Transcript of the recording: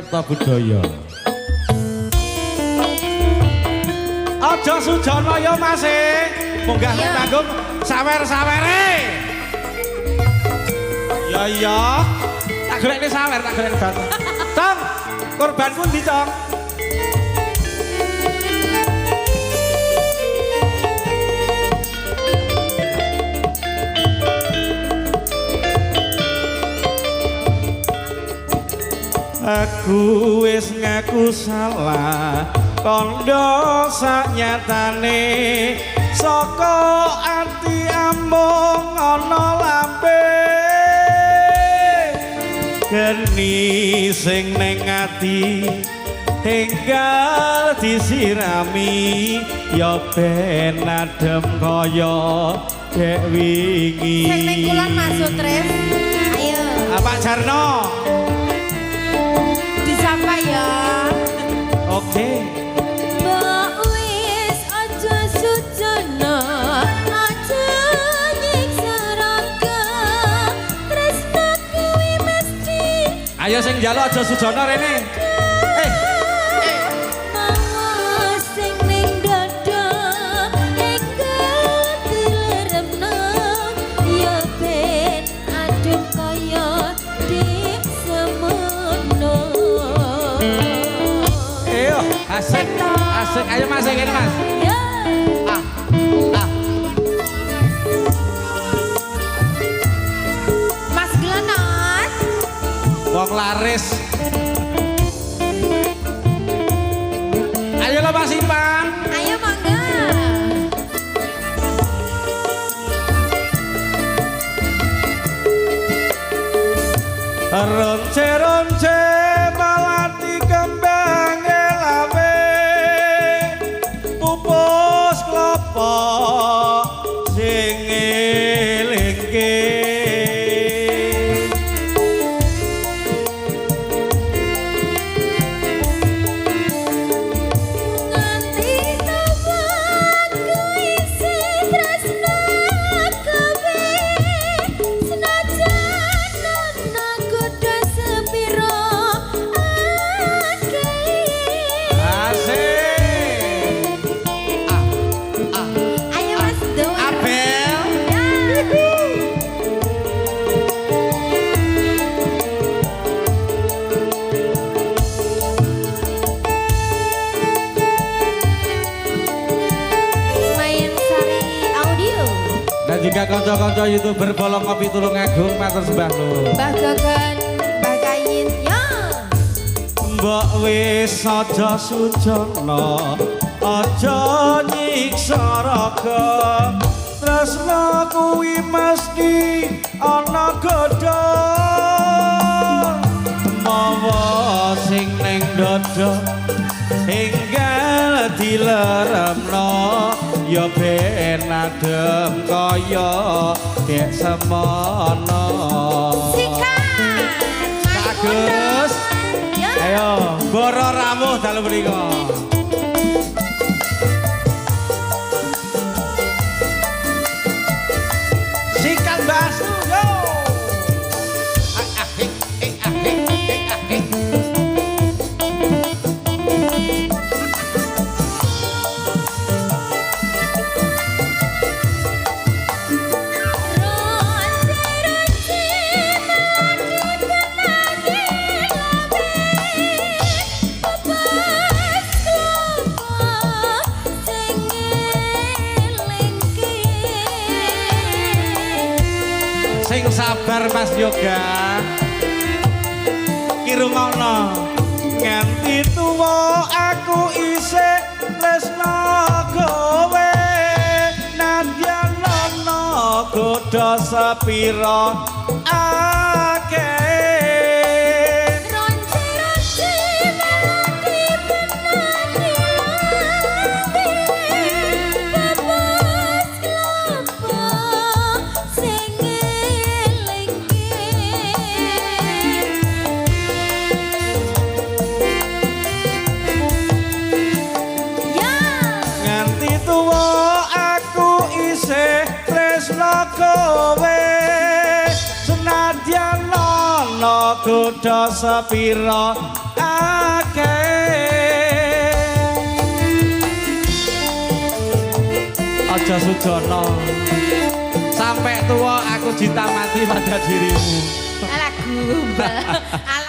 Cipta Budaya. Aja sujana ya Mas e. Munggah nang panggung sawer-sawere. Ya iya. Tak golekne sawer, tak golekne batu. Cong, korbanku ndi, Cong? Aku wis ngaku salah kandha saknyatane saka ati amung ana lambe geni sing ning ati enggal disirami ya ben adem kaya dek wingi. Sing ning kulon Mas Sutris. Ayo. Pak Jarno. Disapa ya. Oke. Mbok wis aja sujana, aja nyiksa raga. Tresna kuwi mesti Ayo sing njaluk aja sujana rene. Mawa sing ning dada enggal dileremno ya ben adem kaya dik semono. Ayo, asik. Asik. Ayo Mas kene Mas. Ya. Ah. Ah. Mas Glenot. Wong laris. Ayo lo Mas Ipan. Ayo mangga. Ronce-ronce melati kembang lawe pupus klopo sing ngelingke. Nganti tuwa aku isih tresna kowe. Senajan ana godha sepiro akeh. Asik. Ah, ah. Ayo Mas Dewa. Abel. Ya. Main Sari Audio. Dan juga kanca-kanca YouTuber Bolong Kopi Tulungagung matur sembah nuwun. Mbah Gagan, Mbah Kayin, ya. Mbok wis aja sujana, aja nyiksa raga. Tresna kuwi mesti ana godha. Mawa sing ning dada enggal dileremno ya ben adem kaya dek semono. Sikat. Mas Agus. Ya. Ayo, boro rawuh dalu punika. Sikat Mbak Astu, yo. Ah, ah, eh, eh, ah, eh, eh, ah, eh. Ronce-ronce melati benange lawe. Pupus klopo sing ngelingke. Sing sabar Mas Yoga. Ki rungono. Nganti tuwa aku isih tresna kowe. Nadyan ana godha sepira akeh. Ronce-ronce melati benange lawe. Pupus klopo sing ngelingke. Ya. Nganti tuwa aku isih tresna kowe. Senadyan ana godha sepira Raja Sujono. Sampai tua aku cinta mati pada dirimu. Alah gombal. Alah.